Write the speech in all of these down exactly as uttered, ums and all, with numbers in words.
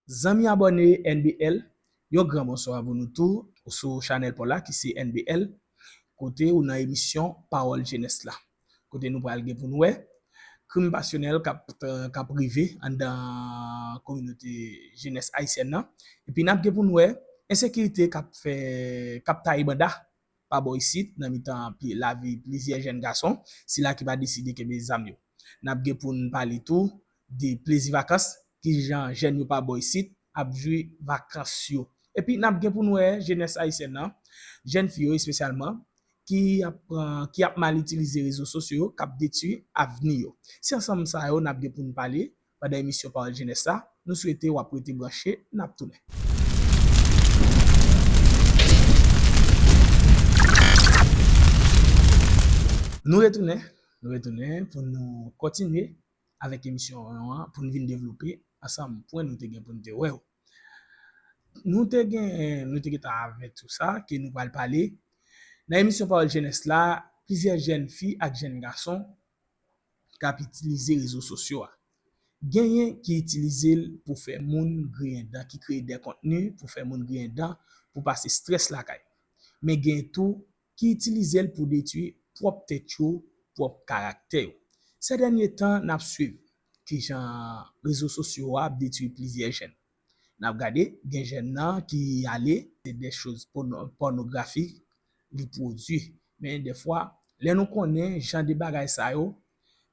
Zanmi abòne N B L, yon gran bonswa pou nou tou sou chanèl pa w la ki se N B L, kote ou nan emisyon Pawòl Jenès la. Kote nou pral gen pou n wè krim pasyonèl k ap, k ap rive anndan kominote jenès ayisyèn nan. Epi n ap gen pou n wè ensekirite k ap fè, k ap taye banda pa bò isit nan mitan pli-, lavi plizyè jèn gason, sila ki pa deside kenbe zam yo. N ap gen pou n pale tou de plezi vakans, kijan jèn yo pa bò isit ap jwi vakans yo. Epi n ap gen pou n wè jenès ayisyèn nan, jèn fi yo espesyalman, ki ap pran, ki ap mal itilize rezo sosyo yo, k ap detwi avni yo. Se ansanm sa yo n ap gen pou n pale pandan emisyon Pawòl Jenès la. Nou swete w ap rete branche, n ap tounen. Nou retounen, nou retounen pou nou kontinye avèk emisyon an, pou n vin devlope ansanm pwen nou te gen pou n te wè yo. Nou te gen, nou te gentan avèti w sa, ke nou pral pale. Nan emisyon Pawòl Jenès la, plizyè jèn fi ak jèn gason k ap itilize rezo sosyo a. Genyen ki itilize l pou fè moun griyen dan, ki kreye de kontni pou fè moun griyen dan, pou pase estrès lakay. Men gen tou ki itilize l pou detwi pwòp tèt yo, pwòp karaktè yo. Sè dènye tan, n ap swiv kijan rezo sosyo a ap detwi plizyè jèn. N ap gade, gen jèn nan ki ale, se de choz pòno-, pònografik li pwodui. Men dèfwa, lè nou konnen jan de bagay sa yo,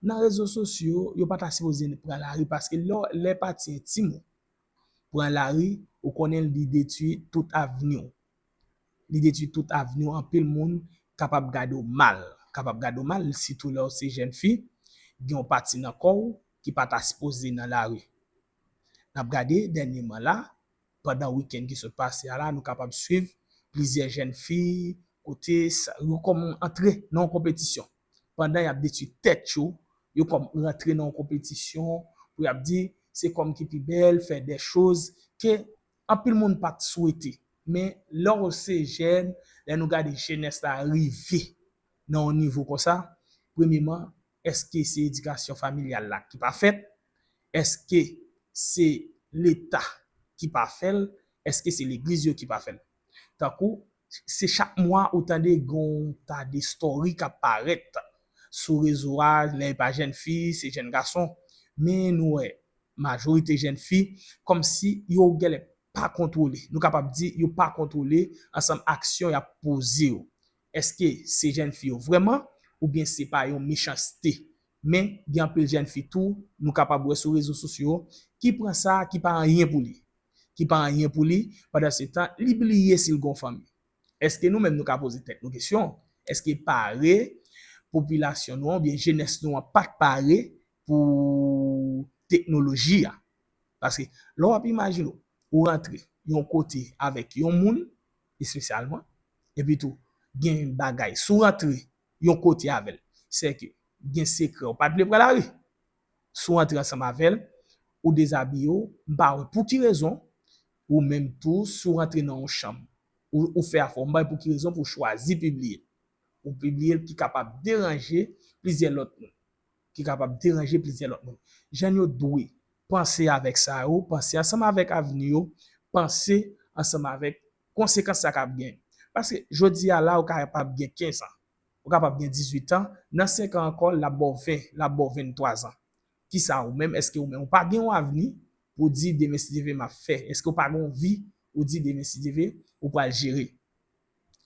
nan rezo sosyo, yo pa ta sipoze pran lari, paske lè, lè pati entim ou pran lari, ou konnen li detwi tout avni w. Li detwi tout avni w, anpil moun kapab gade w mal. Kapab gade w mal, sitou lè w se jèn fi, gen yon pati nan kò w ki pa ta sipoze nan lari. N ap gade dènyèman la, pandan wikenn ki sot pase a la, nou kapab swiv plizyè jèn fi kote sa, yo kòm antre nan yon konpetisyon. Pandan y ap detwi tèt yo, yo kòm rantre nan yon konpetisyon pou y ap di se kòm ki pi bèl, fè de choz ke anpil moun pa t swete. Men lè w se jèn, lè nou gade jenès la rive nan yon nivo konsa, premyeman, èske se edikasyon familyal la ki pa fèt? Èske se Leta ki pa fè l? Èske se legliz yo ki pa fè l? Tankou, se chak mwa ou tande gen yon ta de story k ap parèt sou rezo a, lè e pa jèn fi, se jèn gason. Men nou wè, majorite jèn fi, kòmsi yo genlè pa kontwole. Nou kapab di yo pa kontwole ansanm aksyon y ap poze yo. Èske se jèn fi yo vrèman, oubyen se pa yon mechanste? Men, gen anpil jèn fi tou, nou kapab wè sou rezo sosyo, ki pran sa, ki pa anyen pou li. Ki pa anyen pou li, pandan se tan, li bliye si l gen yon fanmi. Èske nou menm nou ka poze tèt nou kesyon? Èske pare popilasyon nou an, oubyen jenès nou an pa t pare pou teknoloji a? Paske lè w ap imajine w, ou rantre yon kote avèk yon moun, espesyalman, epi tou, gen bagay, si w rantre yon kote avè l, sèke gen sekrè w pa t vle pran lari. Si w rantre ansanm avè l, ou dezabiye w, m pa wè pou ki rezon, ou menm tou, si w rantre nan yon chanm, ou, ou fè afè w, m pa wè pou ki rezon pou w chwazi pibliye l. Ou pibliye l ki kapab deranje plizyè lòt moun. Ki kapab deranje plizyè lòt moun. Jèn yo dwe panse avèk sa yo, panse ansanm avèk avni yo, panse ansanm avèk konsekans sa k ap gen. Paske jodi a la, ou kapab gen kenz an, ou kapab gen dizuit an, nan senk an ankò, l ap ba w ven, l ap ba w venntwa zan. Kisa ou menm, èske ou menm ou pa gen yon avni pou di demen si Dye ve m ap fè? Èske ou pa gen yon vi ou di demen si Dye ve ou pral jere?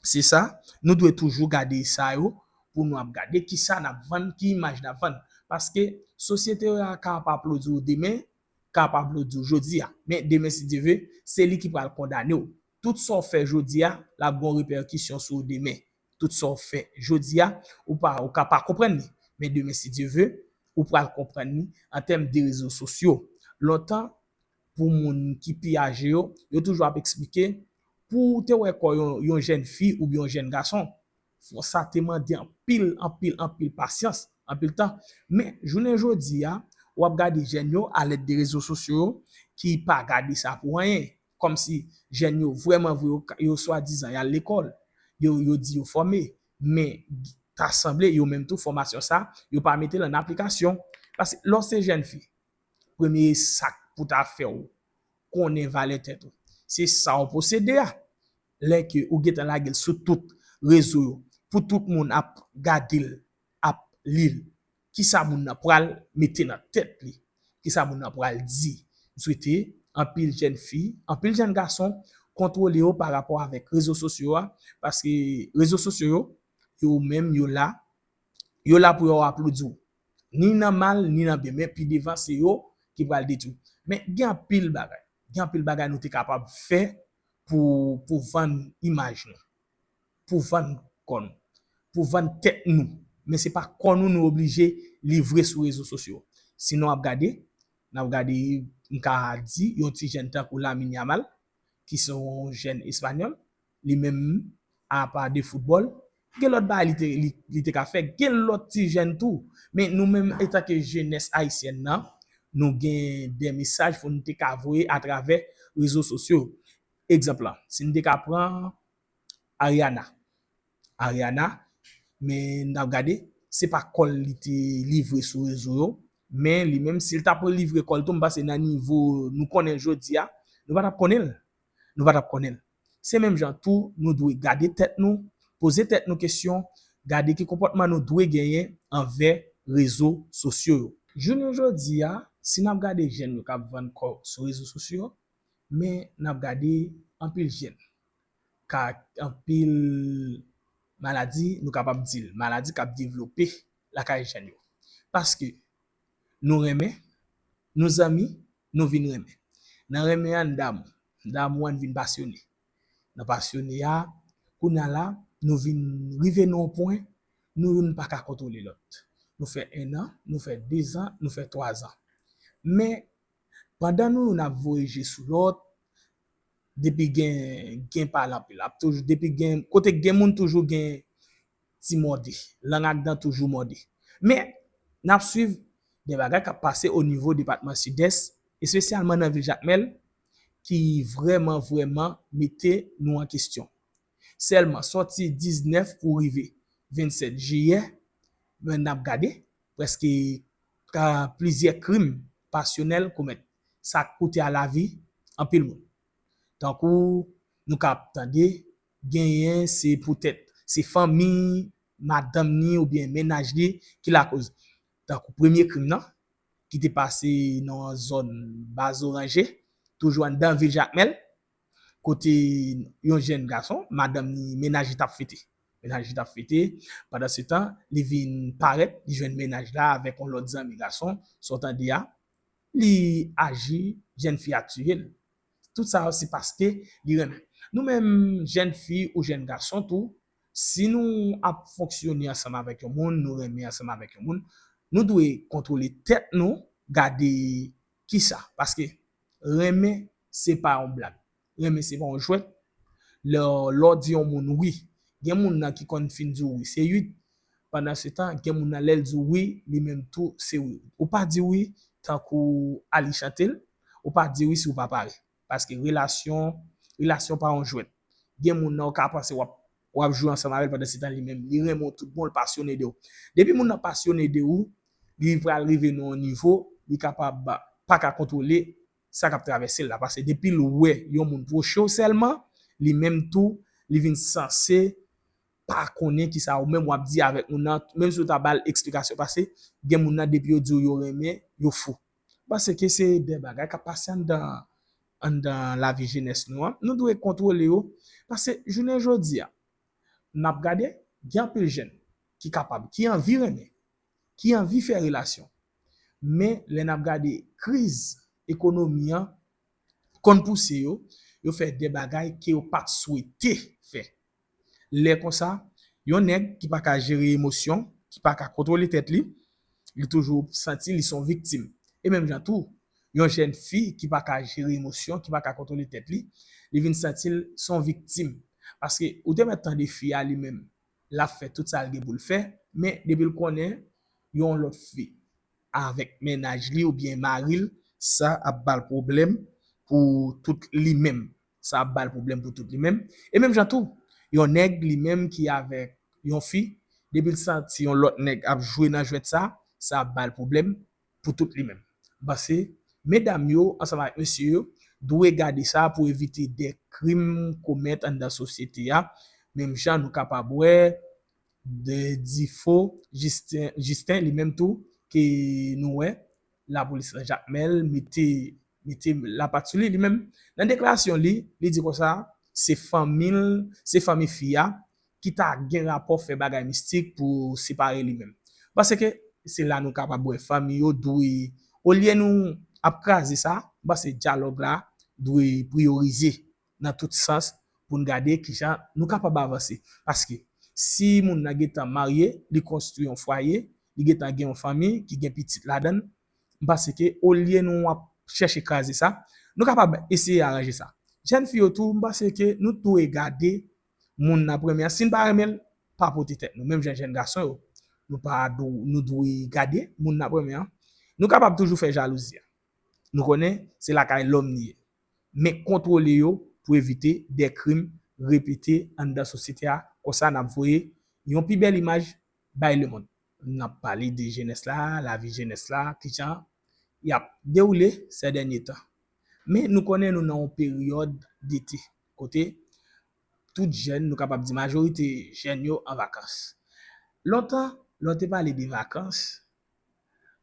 Se sa, nou dwe toujou gade sa yo pou nou ap gade kisa n ap vann, ki imaj n ap vann. Paske sosyete a ka pa aplodi w demen, ka pa aplodi w jodi a. Men demen si Dye ve, se li ki pral kondane w. Tout sa w fè jodi a, l ap gen yon repèkisyon sou ou demen. Tout sa w fè jodi a, ou pa, ou ka pa konprann li. Men demen si Dye ve, ou pral konprann li an tèm de rezo sosyo. Lontan, pou moun ki pi aje yo, yo toujou ap eksplike, pou w te wè kò yon, yon jèn fi oubyen yon jèn gason, fò sa te mande anpil, anpil, anpil pasyans, anpil tan. Men, jounen jodi a, w ap gade jèn yo, alèd de rezo sosyo yo, ki pa gade sa pou anyen. Kòmsi jèn yo vrèman vre, yo, yo swadizan, y al lekòl, yo, yo di yo fòme, men ta sanble yo menm tou fòmasyon sa, yo pa mete l an aplikasyon. Paske lè w se jèn fi, premye sa k pou ta fè w, konnen valè tèt ou. Se sa w posede a. Lè ke ou gentan lage l sou tout rezo yo, pou tout moun ap gade l, ap li l, kisa moun nan pral mete nan tèt li, kisa moun nan pral di. M swete anpil jèn fi, anpil jèn gason kontwole yo pa rapò avèk rezo sosyo a, paske rezo sosyo yo, yo menm yo la, yo la pou yo aplodi w. Ni nan mal, ni nan byen, men pi devan se yo ki pral detwi w. Men gen anpil bagay, gen anpil bagay nou te kapab fè pou, pou vann imaj nou, pou vann kò nou, pou vann tèt nou. Men se pa kò nou nou oblije livre sou rezo sosyo. Sinon, ap gade, n ap gade, m ka di, yon ti jèn tankou Lamine Yamal, ki se yon jèn espanyòl, li menm, apa de foutbòl, gen lòt bagay li te, li, li te ka fè, gen lòt ti jèn tou. Men nou menm, etanke jenès ayisyèn nan, nou gen de mesaj pou nou te ka voye atravè rezo sosyo. Egzanp lan, si n te ka pran Ariana. Ariana, men n ap gade, se pa kò l li te livre sou rezo yo, men li menm, si l t ap livre kò l tou, m panse nan nivo nou konnen jodi a, nou pa t ap konnen l. Nou pa t ap konnen l. Se menm jan tou, nou dwe gade tèt nou, poze tèt nou kesyon, gade ki konpòtman nou dwe genyen anvè rezo sosyo yo. Jounen jodi a, si n ap gade jèn yo k ap vann kò sou rezo sosyo yo, men n ap gade anpil jèn ka anpil maladi, nou kapab di l, maladi k ap devlope lakay jèn yo. Paske nou renmen, nou zanmi, nou vin renmen. Nan renmen an, n damou. Damou an vin pasyone. Nan pasyone a, kounye a la, nou vin rive nan yon pwen, nou youn pa ka kontwole lòt. Nou fè en an, nou fè de zan, nou fè twa zan. Men, pandan nou youn ap voye je sou lòt, depi gen, gen pale anpil, ap toujou, depi gen, kote gen moun toujou gen ti mòde, lang ak dan toujou mòde. Men, n ap swiv de bagay k ap pase o nivo depatman Sidès, espesyalman nan vil Jakmèl, ki vrèman, vrèman mete nou an kesyon. Sèlman sòti diznèf pou rive vennsèt jiyè, men n ap gade, prèske ka plizyè krim pasyonèl komèt. Sa koute a lavi anpil moun. Tankou nou ka ap tande, genyen se poutèt se fanmi madanm ni oubyen mennaj li ki lakoz. Tankou premye krim nan, ki te pase nan yon zòn Bazoranje, toujou anndan vil Jakmèl, kote yon jèn gason, madanm ni mennaj li t ap fete. Mennaj li t ap fete, pandan se tan, li vin parèt, li jwenn mennaj la avèk yon lòt zanmi gason, sa w tande a, li aji, jèn fi a tiye l. Tout sa yo se paske li renmen. Nou menm, jèn fi ou jèn gason tou, si nou ap fonksyone ansanm avèk yon moun, nou renmen ansanm avèk yon moun, nou dwe kontwole tèt nou, gade kisa. Paske renmen, se pa yon blag. Renmen, se pa yon jwèt. Lè, lè w di yon moun wi, gen moun nan ki konn fin di w wi, se uit. Pandan se tan, gen moun nan lè l di w wi, li menm tou, se wi. Ou pa di wi tankou al li chante l, ou pa di wi si w pa pare. Paske relasyon, relasyon pa yon jwèt. Gen moun nan ou ka panse w ap, w ap jwe ansanm avè l pandan se tan li menm, li renmen w tout bon, l pasyone de w. Depi moun nan pasyone de ou, li pral rive nan yon nivo, li kapab pa ka kontwole sa k ap travèse l la. Paske depi l wè yon moun pwoche w sèlman, li menm tou, li vin sanse pa konnen kisa ou menm w ap di avèk moun nan, menm si w ta ba l eksplikasyon. Paske gen moun nan, depi yo di w yo renmen, yo fou. Paske se de bagay k ap pase anndan, anndan lavi jenès nou an. Nou dwe kontwole yo. Paske jounen jodi a, n ap gade, gen anpil jèn ki kapab, ki anvi renmen, ki anvi fè relasyon. Men, lè n ap gade kriz ekonomi an, konn pouse yo, yo fè de bagay ke yo pa t swete fè. Lè konsa, yon nèg ki pa ka jere emosyon, ki pa ka kontwole tèt li, li toujou santi li se yon viktim. E menm jan tou, yon jèn fi ki pa ka jere emosyon, ki pa ka kontwole tèt li, li vin santi l se yon viktim. Paske ou te mèt tande fi a li menm, l ap fè tout sa l gen pou l fè, men depi l konnen yon lòt fi avèk mennaj li oubyen mari l, sa ap ba l pwoblèm pou tout li menm. Sa ap ba l pwoblèm pou tout li menm. E menm jan tou, yon nèg li menm ki avèk yon fi, depi l santi yon lòt nèg ap jwe nan jwèt sa, sa ap ba l pwoblèm pou tout li menm. M panse, medam yo, ansanm avèk mesye yo, dwe gade sa pou evite de krim komèt anndan sosyete a. Menm jan nou kapab wè de Difo Jisten, Jisten li menm tou ke nou wè lapolis nan Jakmèl mete mete lapat sou li, li menm. Nan deklarasyon li, li di konsa, se fanmi l, se fanmi fi a ki ta gen rapò fè bagay mistik pou separe li menm. Paske se la nou kapab wè fanmi yo dwe, olye nou ap kraze sa, m panse dyalòg la dwe priyorize nan tout sans pou n gade kijan nou kapab avanse. Paske si moun nan gentan marye, li konstwi yon fwaye, li gentan gen yon fanmi ki gen pitit ladan l, m panse ke olye nou ap chèche kraze sa, nou kapab eseye aranje sa. Jèn fi yo tou, m panse ke nou dwe gade moun nan premye an. Si n pa renmen l, pa pote tèt nou. Menm jan jèn gason yo, nou pa dou- nou dwe gade moun nan premye an. Nou kapab toujou fè jalouzi a. Nou konnen se lakay lòm li ye. Men kontwole yo pou evite de krim repete anndan sosyete a. Konsa n ap voye yon pi bèl imaj bay lemonn. N ap pale de jenès la, lavi jenès la, kijan y ap dewoule sè dènye tan. Men nou konnen nou nan yon peryòd dete kote tout jèn, nou kapab di majorite jèn yo an vakans. Lontan, lè w te pale de vakans,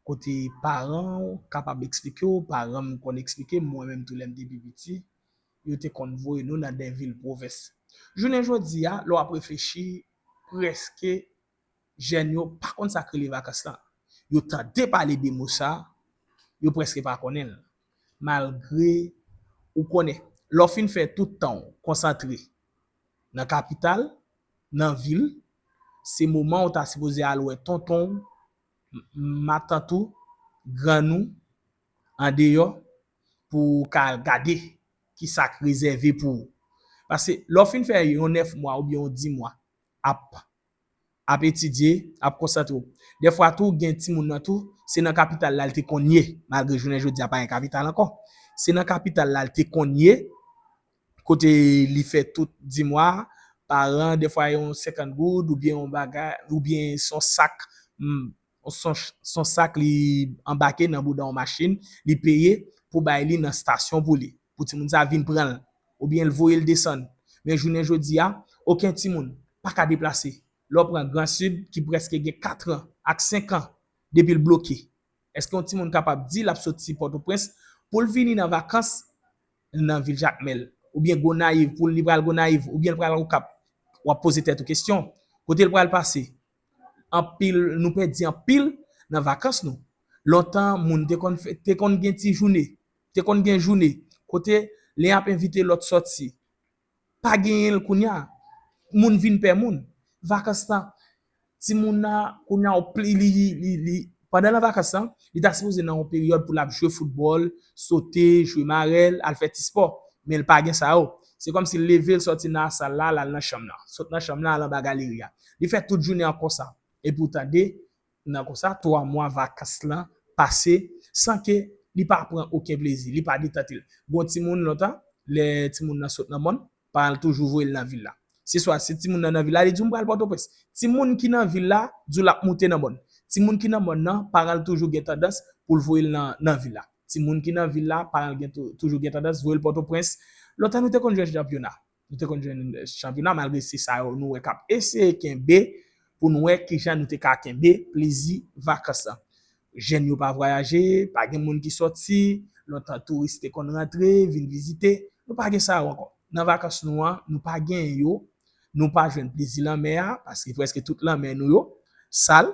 kote paran w kapab eksplike w, paran m konn eksplike m, mwen menm tou lè m te pi piti, yo te konn voye nou nan de vil pwovens. Jounen jodi a, lè w ap reflechi, prèske jèn yo pa konn sa k rele vakans lan. Yo tande pale de mo sa, yo prèske pa konnen l. Malgre ou konnen, lè w fin fè tout tan w konsantre nan kapital, nan vil, se moman w ta sipoze al wè tonton w, m- matant ou, grann ou, andeyò, pou w ka al gade ki sa k rezève pou ou. Paske lè w fin fè yon nèf mwa oubyen yon di mwa ap ap etidye, ap konsantre w. Dèfwa tou, gen timoun nan tou, se nan kapital la l te konn ye, malgre jounen jodi a pa gen kapital ankò. Se nan kapital la l te konn ye, kote li fè tout di mwa, paran, dèfwa yon senkant goud, oubyen yon bagay, oubyen se yon sak, mm, se yon, se yon sak li anbake nan bouda yon machin, li peye pou bay li nan stasyon pou li, pou timoun sa vin pran l, oubyen l voye l desann. Men jounen jodi a, okenn timoun pa ka deplase. Lè w pran Gran Sid, ki prèske gen kat an ak senk an depi l bloke, èske yon timoun kapab di l ap soti Pòtoprens pou l vini nan vakans nan vil Jakmèl, oubyen Gonayiv, pou li pral Gonayiv, oubyen l pral Okap? W ap poze tèt ou kesyon. Kote l pral pase? Anpil, nou pèdi anpil nan vakans nou. Lontan, moun te konn fè, te konn gen ti jounen, te konn gen jounen kote len ap envite lòt sòti. Pa genyen l kounye a. Moun vin pè moun. Vakans lan, timoun nan, kounye a, li, li, li, li, pandan nan vakans lan, li ta sipoze nan yon peryòd pou l ap jwe foutbòl, sote, jwe marèl, al fè ti spò. Men l pa gen sa yo. Se kòmsi l leve, l sòti nan sal la, l al nan chanm nan. Sot nan chanm nan, al anba galeri a. Li fè tout jounen an konsa. Epi w tande, nan konsa, twa mwa vakans lan pase san ke li pa pran okenn plezi, li pa detante l. Gon timoun lontan, lè timoun nan sot nan mòn, paran l toujou voye l nan vil la. Se swa si timoun nan nan vil la, li di w m pral Pòtoprens. Timoun ki nan vil la, di w l ap moute nan mòn. Timoun ki nan mòn nan, paran l toujou gen tandans pou l voye l nan, nan vil la. Timoun ki nan vil la, paran l gen tou- toujou gen tandans voye l Pòtoprens. Lontan nou te konn jwe chanpyona. Nou te konn jwenn chanpyona, malgre se sa yo nou wè k ap eseye kenbe pou nou wè kijan nou te ka kenbe plezi vakans lan. Jèn yo pa vwayaje, pa gen moun ki sòti, lontan touris te konn rantre, vin vizite, nou pa gen sa yo ankò. Nan vakans nou an, nou pa gen yo, nou pa jwenn plezi lanmè a, paske prèske tout lanmè nou yo sal,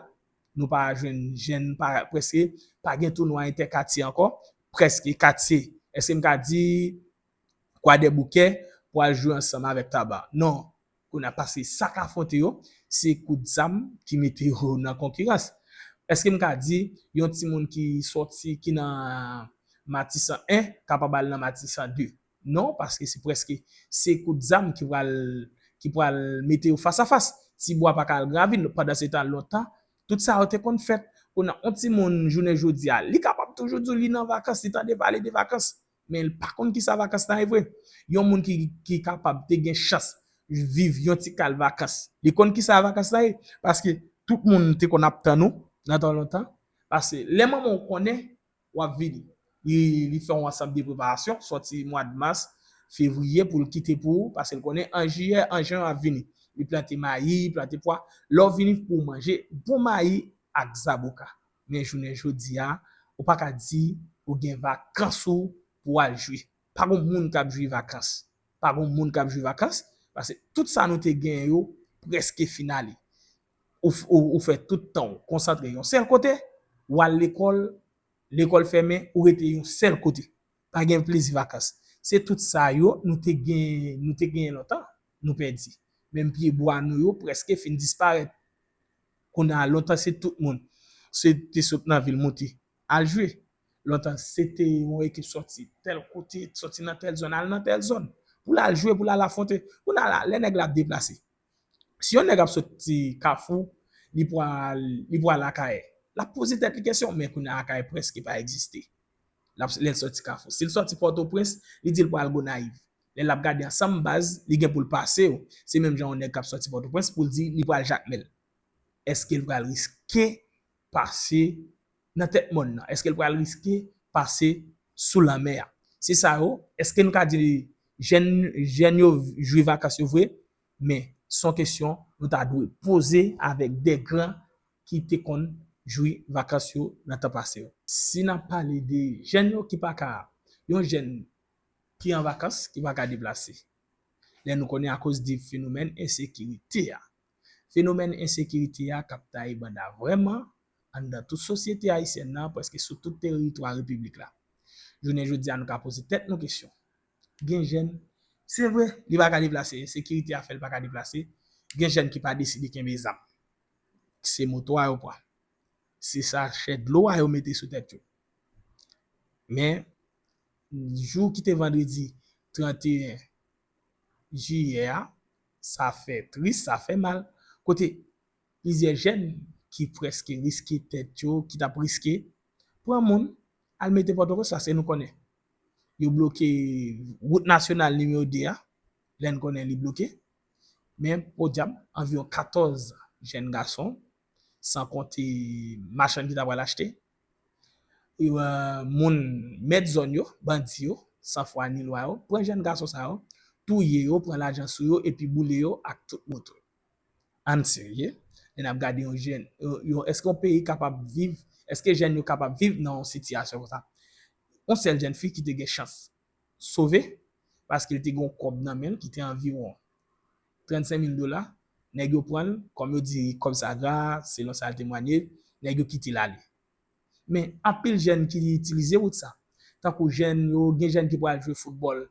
nou pa jwenn jèn, pa, prèske pa gen tounwa entèkatye ankò, prèske katye, èske m ka di Kwadèboukè pral jwe ansanm avèk Taba. Non. Kounye a pase sa k afwonte yo, se kout zam ki mete yo nan konkirans. Èske m ka di yon timoun ki sòti, ki nan Matisan en, kapab al nan Matisan de? Non, paske se prèske se kout zam ki pral, ki pral mete yo fas a fas. Tibwa pa ka al Granvil. Pandan se tan lontan, tout sa yo te konn fèt. Kounye a, yon timoun jounen jodi a, li kapab toujou di w li nan vakans, li tande pale de vakans. Men l pa konn kisa vakans lan ye vre. Yon moun ki, ki kapab te gen chans viv yon ti kal vakans, li konn kisa vakans lan ye. Paske tout moun te konn ap tann ou nan tan lontan. Paske lè manman w konnen, w ap vini. Li, li fè yon ansanm de preparasyon, sòti mwa de mas, fevriye pou l kite pou ou, paske l konnen an jiyè, an jen ap vini. Li plante mayi, li plante pwa. Lè w vini pou w manje, bon mayi ak zaboka. Men jounen jodi a, ou pa ka di ou gen vakans ou pou w al jwi. Pa gon moun k ap jwi vakans. Pa gon moun k ap jwi vakans, paske tout sa nou te genyen yo prèske fin ale. Ou, ou, ou fè tout tan w konsantre yon sèl kote, w al lekòl, lekòl fèmen, ou rete yon sèl kote. Pa gen plezi vakans. Se tout sa yo nou te gen, nou te genyen lontan, nou pèdi. Menm pye bwa nou yo prèske fin disparèt. Kounye a, lontan se tout moun se te sot nan vil moute al jwe. Lontan se te yon ekip sòti tèl kote, sòti nan tèl zòn, al nan tèl zòn. Pou l al jwe, pou l al afwonte. Kounye a la, lè nèg la ap deplase. Si yon nèg ap soti Kafou, li pral, li pral Akayè. L ap poze tèt li kesyon, men kounye a Akayè prèske pa egziste. L ap, lè l soti Kafou. Si l soti Pòtoprens, li di l pral Gonayiv. Lè l ap gade ansanm baz, li gen pou l pase yo. Se menm jan yon nèg k ap soti Pòtoprens pou l di li pral Jakmèl. Èske l pral riske pase nan tèt mòn nan? Èske l pral riske pase sou lanmè a? Se sa yo. Èske nou ka di jèn, jèn yo jwi vakans yo vre? Men, se yon kesyon nou ta dwe poze avèk de gran ki te konn jwi vakans yo nan tan pase yo. Si n ap pale de jèn yo ki pa ka, yon jèn ki an vakans, ki pa ka deplase. Lè nou konnen akoz de fenomèn ensekirite a. Fenomèn ensekirite a k ap taye banda vrèman anndan tout sosyete ayisyèn nan, prèske sou tout teritwa repiblik la. Jounen jodi a, nou ka poze tèt nou kesyon. Gen jèn, se vre, li pa ka deplase, ensekirite a fè l pa ka deplase. Gen jèn ki pa deside kenbe zam. Se moto a yo pran. Se sachè dlo a yo mete sou tèt yo. Men, jou ki te vandredi trannteyen jiyè a, sa fè tris, sa fè mal. Kote plizyè jèn ki prèske riske tèt yo, ki t ap riske pran moun, al mete Pòtoprens, paske nou konnen yo bloke wout nasyonal nimewo de a, lè n konnen li bloke. Men, podyab, anviwon katòz jèn gason, san konte machann ki ta pral achte, yo, euh, moun, mèt zòn yo, bandi yo, san fwa ni lwa yo, pran jèn gason sa yo, touye yo, pran lajan sou yo, epi boule yo ak tout moto. Ann serye, lè n ap gade yon jèn, yon, yon, èske yon peyi kapab viv, èske jèn yo kapab viv nan yon sitiyasyon konsa? Yon sèl jèn fi ki te gen chans sove, paske l te gen yon kòb nan men l ki te anviwon trannsenk mil dola, nèg yo pran l, kòm yo di, kòb sa gra, selon sa l temwanye, nèg yo kite l ale. Men, anpil jèn ki itilize wout sa. Tankou jèn yo, gen jèn ki pral jwe foutbòl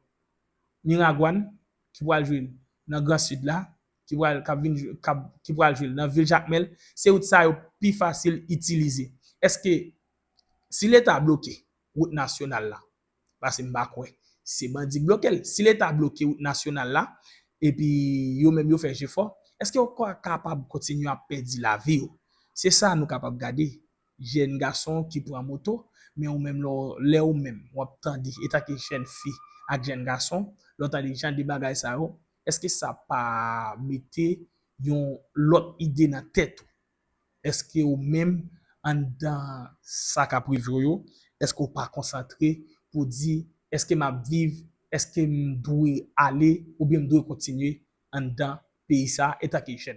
Miragwàn, ki pral jwe nan Gran Sid la, ki pral, k ap vin jwe, k ap, ki pral jwe nan vil Jakmèl. Se wout sa yo pi fasil itilize. Èske, si Leta bloke wout nasyonal la, paske m pa kwè se bandi k bloke l. Si Leta bloke wout nasyonal la, epi yo menm yo fè jefò, èske yo ka, kapab kontinye ap pèdi lavi yo? Se sa nou kapab gade. Jèn gason ki pran moto, men ou menm lè w, lè ou menm w ap tande, etanke jèn fi ak jèn gason, lè w tande jan de bagay sa yo, èske sa pa mete yon lòt ide nan tèt ou? Èske ou menm, anndan sa k ap rive w yo, èske w pa konsantre pou di, èske m ap viv, èske m dwe ale, oubyen m dwe kontinye anndan peyi sa a etanke jèn?